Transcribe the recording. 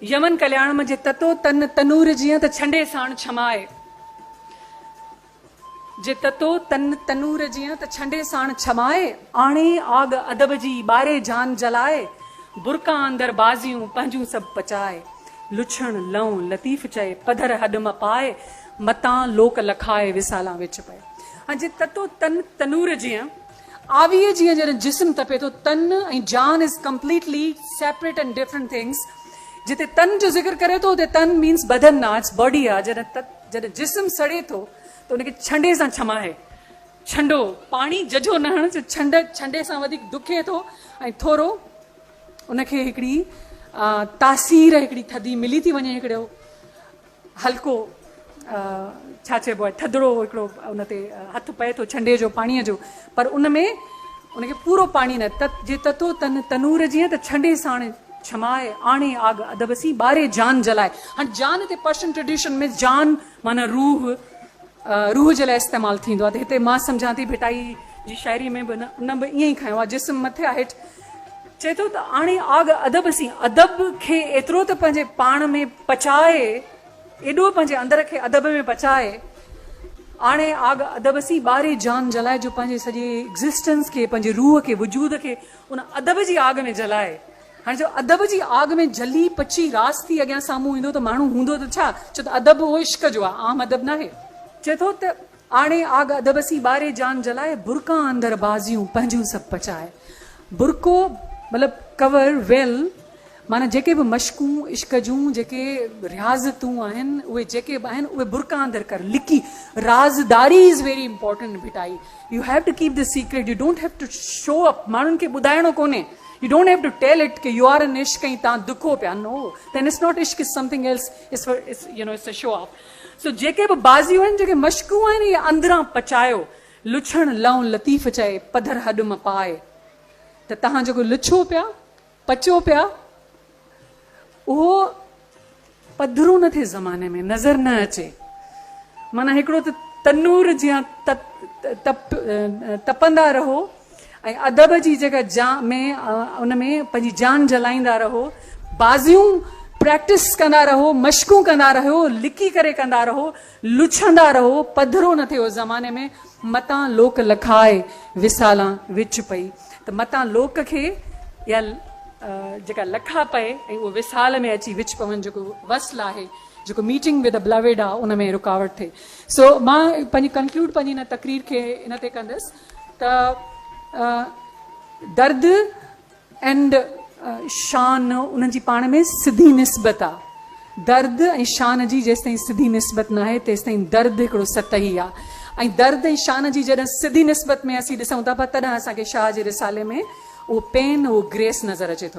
Yemen ڪلياڻ م جي تتو تن تنور جيئن ته ڇنڊي ساڻ ڇمائي. جي تتو تن تنور جيئن ته ڇنڊي ساڻ ڇمائي، آڻي آڳ ادب جي ٻاري جان جلائي، برقع اندر بازيون پنهنجون سڀ پچائي، لڇڻ لئون لطيف چئي پڌر هڏ م پائي، متان لوڪ لکائي وسالان وچ پئي. هاڻ جي تتو تن تنور جيئن، آويء جيئن جڏهن جسم تپي ٿو، تن ۽ جان is completely separate and different things, جتي تن جو ذڪر ڪري ٿو اتي تن مينس بدن آ، it's body آ، جڏهن جڏهن جسم سڙي ٿو ته ان کي ڇنڊي سان ڇماهي، ڇنڊو، پاڻي ججهو نه هڻ، ڇنڊ، ڇنڊي سان وڌيڪ دکي ٿو ۽ ٿورو ان کي هڪڙي تاثير هڪڙي ٿڌي ملي ٿي وڃي، هڪڙو هلڪو ڇا چئبو آهي ٿڌڙو هڪڙو ان تي هٿ پئي ٿو ڇنڊي جو پاڻيء جو، پر ان ۾ ان کي پورو پاڻي نه، جي تتو تن تنور جيئن ته ڇنڊي ساڻ ڇمائي، آڻي آڳ ادب سين، ٻاري جان جلائي. هاڻ جان هتي پرشن ٽريڊيشن ۾ جان معنيٰ روح، روح جي لاء استعمال ٿيندو آهي ته هتي مان سمجهان ٿي ڀٽائي جي شاعري ۾ به ان به ائين ئي کنيو آهي، جسم مٿي آهي هيٺ. چئي ٿو ته آڻي آڳ ادب سين، ادب کي ايترو ته پنهنجي پاڻ ۾ پچائي، ايڏو پنهنجي اندر کي ادب ۾ پچائي، آڻي آڳ ادب سين، ٻاري جان جلائي، جو پنهنجي سڄي ايگزسٽنس کي، پنهنجي روح کي، وجود کي ان ادب جي آڳ ۾ جلائي. هاڻي جو ادب جي آڳ ۾ جلي پچي راس ٿي اڳيان سامهون ايندو ته ماڻهو هوندو ته ڇا؟ ڇو ته ادب اهو عشق جو آهي، عام ادب ناهي. چئي ٿو ته آڻي آڳ ادب سين ٻاري جان جلائي، برقع اندر بازيون پنهنجون سڀ پچائي. برقعو مطلب ڪور، ويل، معنيٰ جيڪي به مشقون عشق جون جيڪي رياضتون آهن اهي جيڪي به آهن اهي برقع اندر ڪر، لڪي، رازداري is very important Bhittai. You have to keep the secret, you don't have to show up, ماڻهن کي ٻڌائڻو ڪونهي، you don't have to tell it K you are ان عشق ۽ تان دکو پيا، نو دين it's not عشق it's something else, it's it's you know it's a show off. سو جيڪي به بازيون آهن جيڪي مشقون آهن اهي اندران پچايو، لڇڻ لئون لطيف چئي پڌر هڏ م پائي ته تهان جيڪو لڇو پيا پچو پيا اهو پڌرو نه ٿئي زماني ۾ نظر نه اچي معنيٰ هڪڙو ته تنور جيان تپندا رهو ۽ ادب جي جيڪا جان ۾ ان ۾ پنهنجي جان جلائيندا رهو، بازيون پريڪٽس ڪندا رهو، مشقون ڪندا رهو، لڪي ڪري ڪندا رهو، لڇندا رهو، پڌرو نه ٿئي زماني ۾ متان لوڪ لکائي وسالان وچ پئي ته متان لوڪ کي اها جيڪا لکا پئي ۽ اهو وصال ۾ اچي وچ پون جيڪو وصل آهي جيڪو ميٽنگ ود بلويڊ آهي ان ۾ رڪاوٽ ٿئي. سو مان پنهنجي ڪنڪلوڊ پنهنجي هن تقرير کي ان تي ڪندس ته درد اينڊ شان انهن جي پاڻ ۾ سڌي نسبت آ. درد ۽ شان جي جيستائين سڌي نسبت ناهي تيستائين درد هڪڙو سطحي آ ۽ درد ۽ شان جي جڏهن سڌي نسبت ۾ اسين ڏسون ٿا پيا تڏهن اسان کي شاهه جي رسالي ۾ اهو پين اهو گريس نظر اچي ٿو.